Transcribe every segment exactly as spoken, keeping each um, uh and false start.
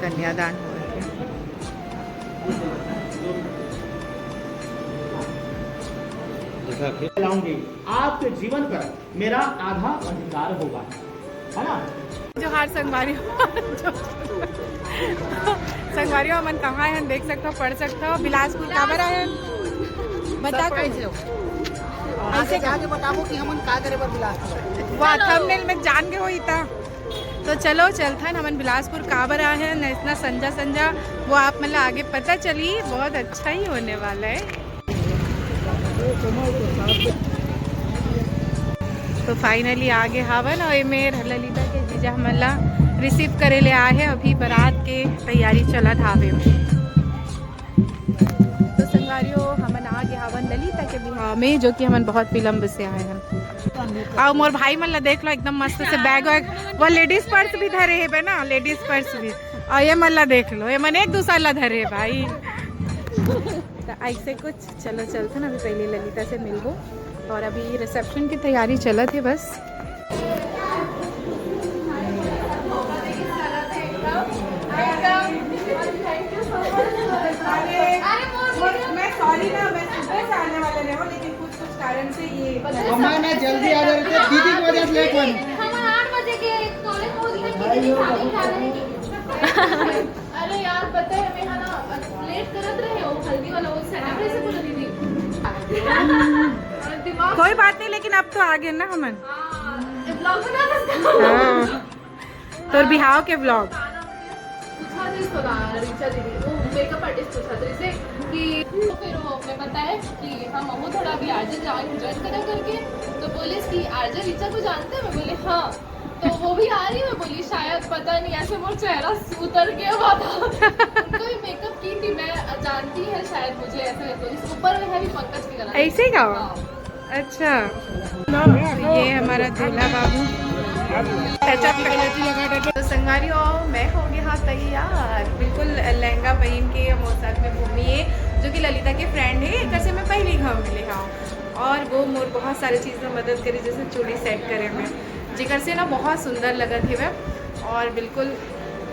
कन्यादान हो रहा है। लाऊंगी आपके जीवन पर मेरा आधा अधिकार होगा, है ना? जोहार संगवारी हो। संगवारी हो, हमन कहाँ हैं, देख सकते हो, पढ़ सकते हो, बिलासपुर काबर आए हैं? बता। ऐसे जाके बताओ कि हमन का करे बर बिलासपुर। वाह, थंबनेल में जान के होई था। तो चलो चलथन, हमन बिलासपुर काबर आए हैं न, इतना संजा संजा, वो आप मन ला आगे पता चली। बहुत अच्छा ही होने वाला है। तो फाइनली आगे हावन, और ये मेर ललिता के जीजा हमन ला रिसीव करे ले आए हैं। अभी बारात के तैयारी चलत हावे। तो संगवारी हो, हमन आगे हावन ललिता के बिहाव में, जो कि हमन बहुत विलंब से आए हैं। और मोर भाई मन ला देख लो, एकदम मस्त से बैग वैग, वो लेडीज पर्स भी धरे हेबे ना, लेडीज पर्स भी। और ये मन ला देख लो, ये मन एक दूसर ला धरे हे भाई। तो ऐसे कुछ, चलो चलते ना, अभी पहले ललिता से मिलबो। और अभी रिसेप्शन की तैयारी चलत है बस। मैं सॉरी ना, मैं सुबह से आने वाले रहे हो, लेकिन कुछ कुछ कारण से ये मम्मा ना जल्दी आ जाते, दीदी की वजह से लेट बन। हम आठ बजे के कॉलेज पहुंच गए, दीदी शादी खा रहे हैं। अरे यार, पता है, मैं है ना लेट करत रहे हो, हल्दी वाला वो सेटअप से बोला दीदी। दिमाग कोई बात नहीं, लेकिन अब तो आ गए ना हमन। हाँ, ब्लॉग बना था। हाँ। तोर बिहाव के ब्लॉग। पूछा थी इसको ना, ऋचा दीदी, वो मेकअप आर्टिस्ट पूछा था इसे कि तो फिर वो मैं बताया कि हम वो थोड़ा अभी आरजे ज्वाइन करा करके, तो बोले कि आरजे ऋचा को जानते हैं? मैं बोले हाँ। तो वो भी आ रही है, मैं बोली शायद, पता नहीं, ऐसे मोर चेहरा उतर गया हुआ था। उनको भी मेकअप की थी मैं, जानती है शायद मुझे, ऐसे तो इस ऊपर में है भी पंकज की तरह। ऐसे ही का? हाँ। अच्छा, ये हमारा दूल्हा बाबू। तो संगवारी हो, मैं हो गया हाँ तैयार, बिल्कुल लहंगा पहन के मोर साथ में घूमी है, जो कि ललिता के फ्रेंड है, एकर से मैं पहले ही गाँव मिले हाँ। और वो मोर बहुत सारे चीज़ में मदद करी, जैसे चूड़ी सेट करे में, जेकर से ना बहुत सुंदर लगत हे मैं। और बिल्कुल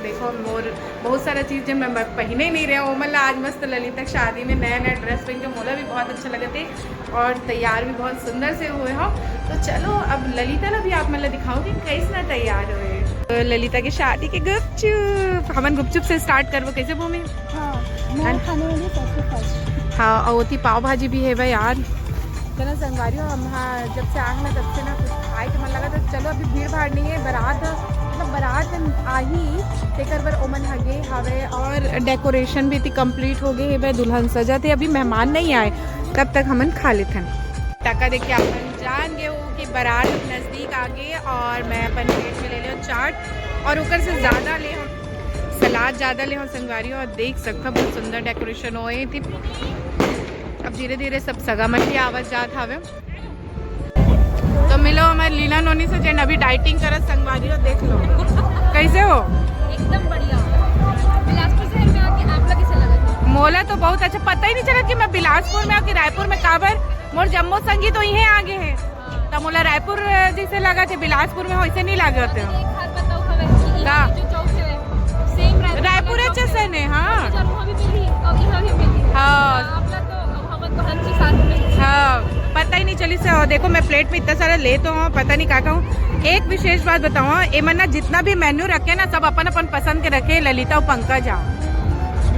देखो, मोर बहुत सारा चीज़ जो मैं पहने नहीं रहे, ओमन ला आज मस्त ललिता के शादी में नया नया ड्रेस पहन के मोला भी बहुत अच्छा लगत हे और तैयार भी बहुत सुंदर से हुए हो। तो चलो, अब ललिता ला भी आप मन ला दिखाओ कि कैसना तैयार हुए। तो ललिता के शादी के गुपचुप, हमन गुपचुप से स्टार्ट करबो, कैसे भूमि? हाँ, मैं खाने वाली सबसे फर्स्ट। हाँ, और ओती पाव भाजी भी है भाई यार। तो ना संगवारी हो, हम हाँ जब से आए ना तब से ना कुछ खाए के मन लगा, तो चलो अभी भीड़ भाड़ नहीं है, बारात मतलब बारात आही, तेकर बर ओमन हगे हावे और डेकोरेशन भी इतनी कंप्लीट हो गई है भाई, दुल्हन सजा थे, अभी मेहमान नहीं आए, तब तक हमन खा लेथन। टका देख के अपन जान गए हो कि बारात नजदीक आ गए और मैं अपन प्लेट में ले ले चाट और ऊपर से ज्यादा ले हम सलाद ज्यादा ले हम संगवारी हो। और देख सकता बहुत सुंदर डेकोरेशन होए थी। अब धीरे धीरे सब सगा मन भी आवत जात हावे। तो मिलो हमारे लीला नोनी से, जेन अभी डाइटिंग करत संगवारी हो, देख लो कैसे हो। एकदम बढ़िया। बिलासपुर शहर में आके आप लोग कैसे लगा? मोला तो बहुत अच्छा, पता ही नहीं चला कि मैं बिलासपुर में आके रायपुर में काबर, मोर जम्मो संगी तो इहे आगे है। त मोला रायपुर जैसे लगा थे, बिलासपुर में वैसे नहीं लगा थे। एक बात बताओ, हमें कि का? ये जो चौक है, सेम रायपुर रायपुर वाला अच्छे चौक से है। ने, हाँ। और यहाँ भी मिली, और यहाँ भी मिली। हाँ। आप लोग तो, हम तो हर चीज साथ में। हाँ, पता ही नहीं चली से। और देखो, मैं प्लेट में इतना सारा ले तो हूँ, पता नहीं का कहूँ। एक विशेष बात बताऊँ, एमन ना जितना भी मेन्यू रखे ना, सब अपन अपन पसंद के रखे, ललिता और पंकज। हाँ,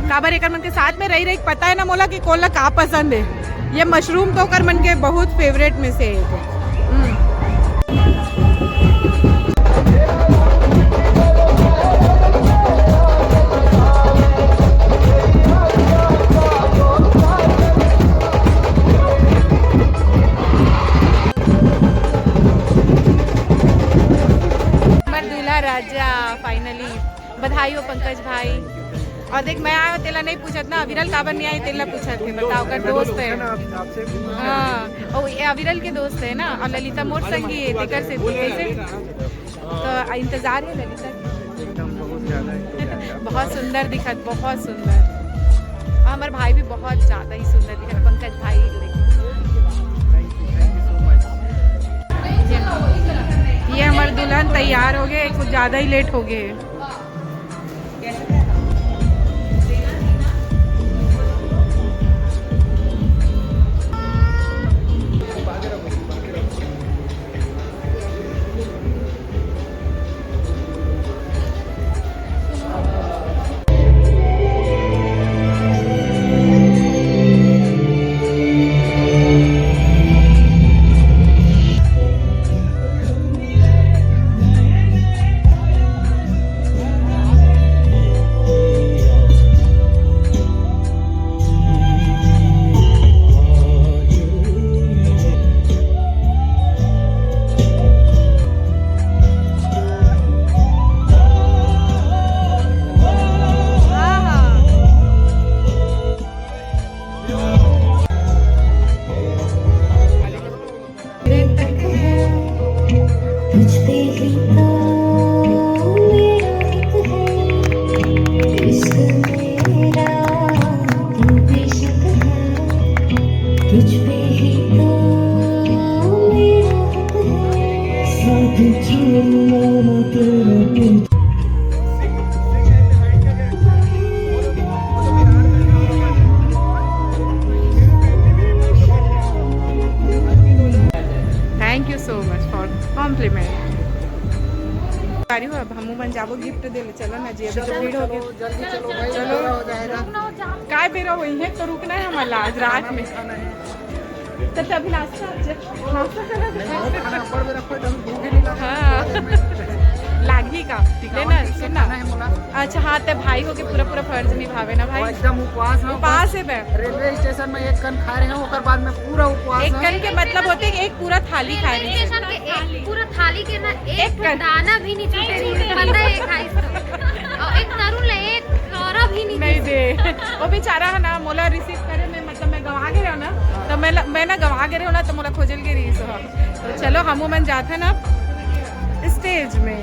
काबर एकर मन के साथ में रही रही पता है ना मोला कि कोन ला का पसंद है। ये मशरूम तो ओकर मन के बहुत फेवरेट में से एक है। हम्म। हमर दूल्हा राजा फाइनली, बधाई हो पंकज भाई। और देख, मैं आया तेला नहीं पूछत ना, अविरल काबर नहीं आई तेला पूछत है, बता, ओकर दोस्त है। हाँ, ओ ये अविरल के दोस्त है ना, और ललिता मोर संगी है, तेकर से तो कैसे तो इंतजार है ललिता के। एकदम बहुत ज्यादा इंतजार है। बहुत सुंदर दिखत, बहुत सुंदर। और हमारे भाई भी बहुत ज्यादा ही सुंदर दिखत, पंकज भाई। ये हमारे दुल्हन तैयार हो गए, कुछ ज्यादा ही लेट हो गए। Thank you so much for compliment। अब हमू मन जाबो गिफ्ट दे ले, चलो ना जी, अभी तो भीड़ हो गया। जल्दी चलो भाई, चलो। बेरा हो जाएगा। काय बेरा होई है तो रुकना है हमारा आज रात में। तो अभी नाश्ता, नाश्ता करा दे। नहीं, वो खाना ऊपर में रखो, जब भूख ही नहीं लगा। हाँ। लागही का? ठीक है, लेना, ठीक है, सुन ना। खाना है मोला। अच्छा, हाँ, ते भाई हो के पूरा, पूरा फर्ज निभावे ना भाई। वो एकदम उपवास है, उपास है बे। रेलवे स्टेशन में एक कन खा रहे हैं, ओकर बाद में पूरा उपवास एक है। कन के मतलब होते हैं एक पूरा थाली खाए रेलवे रहे। स्टेशन के एक पूरा थाली के ना एक एक कन। दाना भी नहीं छूटे, पता है, खाइस तो। और एक तरुण ले एक कौरा भी नहीं नहीं दे। दे। वो बेचारा है ना, मोला रिसीव करे में, मतलब मैं गवा गे रहो ना, तो मैं ल-, मैं ना गवा गे रहो ना, तो मोला खोजल के रही सो। तो चलो, हमू मन जाते ना स्टेज में।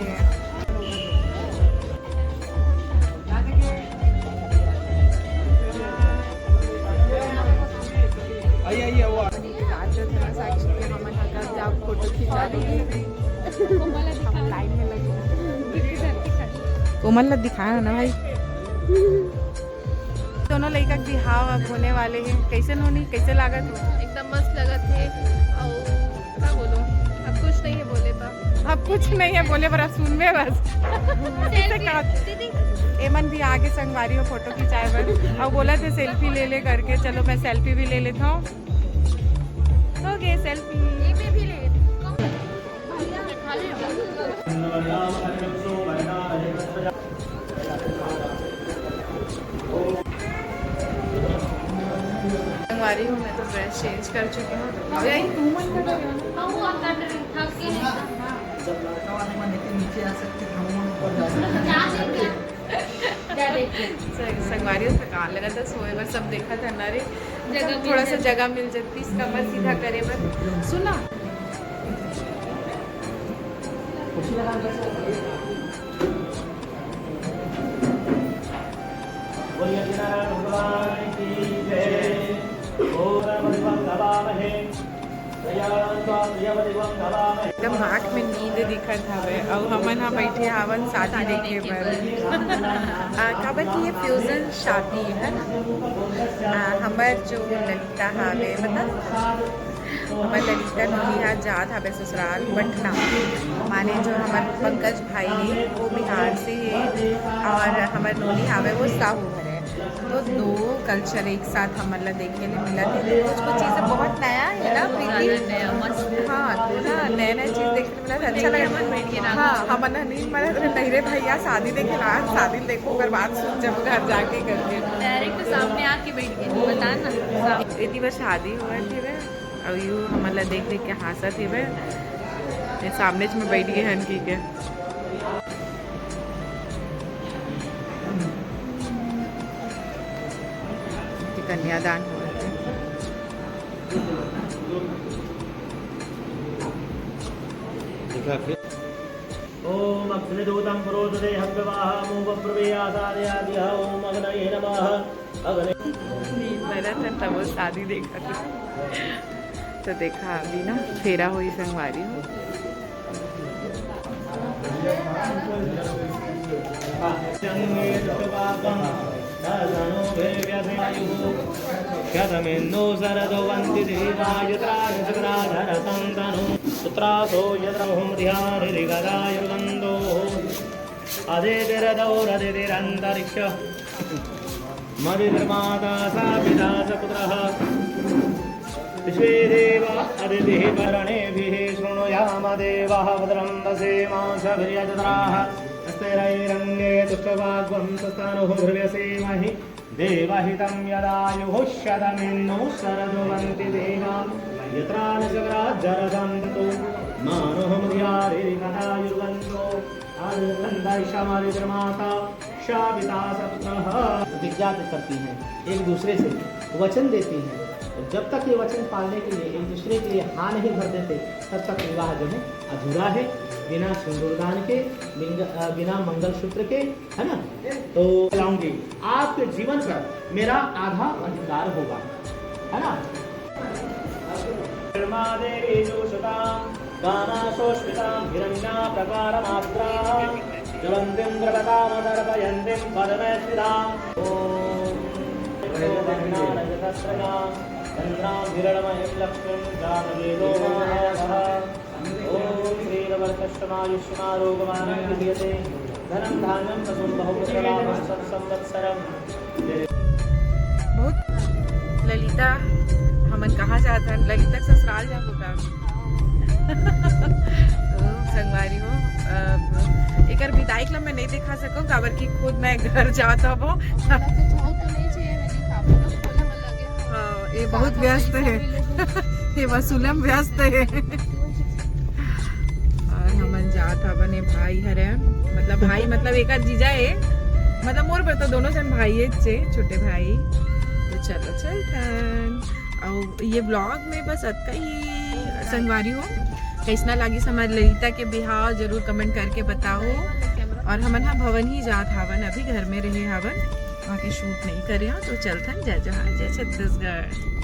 आइए, आइए, वो आ- आज जो है ना, साक्षी के हमन ह कब जाब फोटो खिंचा दीजिए। हम लाइन में लगे। कोमल ला दिखाया ना भाई। दोनों लइका के बिहाव अब होने वाले हैं। कैसे नोनी, कैसे लागत हो? एकदम मस्त लगत है। और का बोलो, अब कुछ नहीं है बोले पर। अब कुछ नहीं है बोले पर, अब सुनबे बस। किसे selfie, का? दीदी। एमन भी आगे संगवारी हो फोटो खिंचाए बर, और बोला थे सेल्फी ले ले करके। चलो, मैं सेल्फी भी ले लेता हूँ। हो गए सेल्फी। ये मैं भी ले लेती हूँ। संगवारी हूँ, मैं तो ड्रेस चेंज कर चुकी हूँ। अब यही तू मन कर रही हो ना? हाँ, वो आप कर रही हो, थक के नहीं। जब लड़का वाले मन इतने नीचे आ सकते, हम लोग ऊपर जा सकते हैं। संग-, संगवारी हो, थकान लगा था, सोए बर सब देखा था ना रे। जगह मिल थोड़ा सा जाती। जगह मिल जाती, इसका बस सीधा करे बर। सुना। बोलिए सत्यनारायण भगवान की जय। ओम नमः शिवाय। एकदम आँख में नींद दिखत हवे, अउ हमन ह बैठे हावन शादी देखे बर। आ, काबर कि ये फ्यूजन शादी है ना। आ, हमर जो ललिता हावे, मतलब हमर ललिता नोनी ह जात हवे ससुराल पटना, माने जो हमर पंकज भाई हे, वो बिहार से हे, और हमर नोनी हावे, वो साहू हरे। तो दो कल्चर एक साथ हमन ला देखे ले मिलत हे। तो कुछ कुछ चीजें बहुत नया है ना, प्रीति? नया, नया, मस्त। हाँ, तो ना नया नया चीज देखे ले मिलत हे, अच्छा लगा। हमन बैठ के रात हाँ, हमन ह नींद मारत रहे, नहीं रे भैया, शादी देखे ला, शादी देखो, ओकर बाद सोच जब घर जाके करके। डायरेक्ट सामने आके बैठ के बता ना। इतनी बार शादी हुआ थी रे, अब यू हमन ला देख देख के हाँसत हे बे, ये सामने में बैठ गए हन की के। कन्यादान हो रहा है। देखा फिर? ॐ अग्निदूतं प्रोचते हव्यवाहमूपब्रवीयासादयादिह। ॐ अग्नये नमः। अग्नि भरत है तब शादी देखा था। तो देखा अभी ना फेरा होही संगवारी हो। शतमिन्नो शरदो वन्ति देवा यत्राणि सकराधरसं तनु। पुत्रासो यत्र होम ध्यानिरिगदायुर्गन्धो। अदितिरदौरदितिरन्तरिक्ष। मदितिर्माता सा पिता स पुत्रः। विश्वे देवा अदितिः वरणेभिः शृणुयाम देवाः भद्रं पश्येमाशभिर्यजत्राः। स्थिरैरङ्गे तुष्टवाग्वंशस्तनूभिर्व्यसे महि देवहितं यदायुः शतमिन्नो शरदो वन्ति देवा यत्राणि सकराधरसं तनु। मानो होम ध्यानिरिगदायुर्गन्धो। अदितिर्माता सा पिता स पुत्रः। प्रतिज्ञा करती हैं एक दूसरे से, वचन देती हैं। जब तक ये वचन पालने के लिए एक दूसरे के लिए हाँ नहीं भर देते, तब तक विवाह जो है अधूरा है। बिना सिंदूरदान के, बिंग-, अ, बिना मंगलसूत्र के, है ना? तो लाऊंगी, आपके जीवन पर मेरा आधा अधिकार होगा, है ना? ब्रह्मा देवी जोषितां कामाशोष्मितां हिरण्या प्रकारमात्रां ज्वलन्तीं द्रवतामदर्पयन्तीं पद्मे स्थिताम्। ॐ चन्द्रां हिरणमयीं लक्ष्मीं जातवेदो महाभागः। ॐ श्रीर्वर्चस्वमायुष्यमारोग्यमारोग्यमानन्दियते धनं धान्यं पशुं बहुपुत्रलाभं शतसंवत्सरम्। बहुत ललिता, हमन कहाँ जात हन? ललिता के ससुराल जाबो का? तो संगवारी हो, अब एकर विदाई के ला मैं नहीं दिखा सकूं, काबर कि खुद मैं घर जात हबो। हाँ, ये बहुत व्यस्त है। ये वसूलम व्यस्त है। और हमन जात हवन, ए भाई हरे, मतलब भाई, मतलब एकर जीजा है, मतलब मोर बर तो दोनों जन भाई है, छोटे भाई। तो चलो चलथन। और ये vlog में बस अतका ही संगवारी हो। कैसना लागिस हमर ललिता के बिहाव, जरूर comment करके बताओ। और हमन हा भवन ही जात हावन, अभी घर में रहे हावन, वहाँ के shoot नहीं करे हो। तो चलथन, जय जोहार, जय छत्तीसगढ़।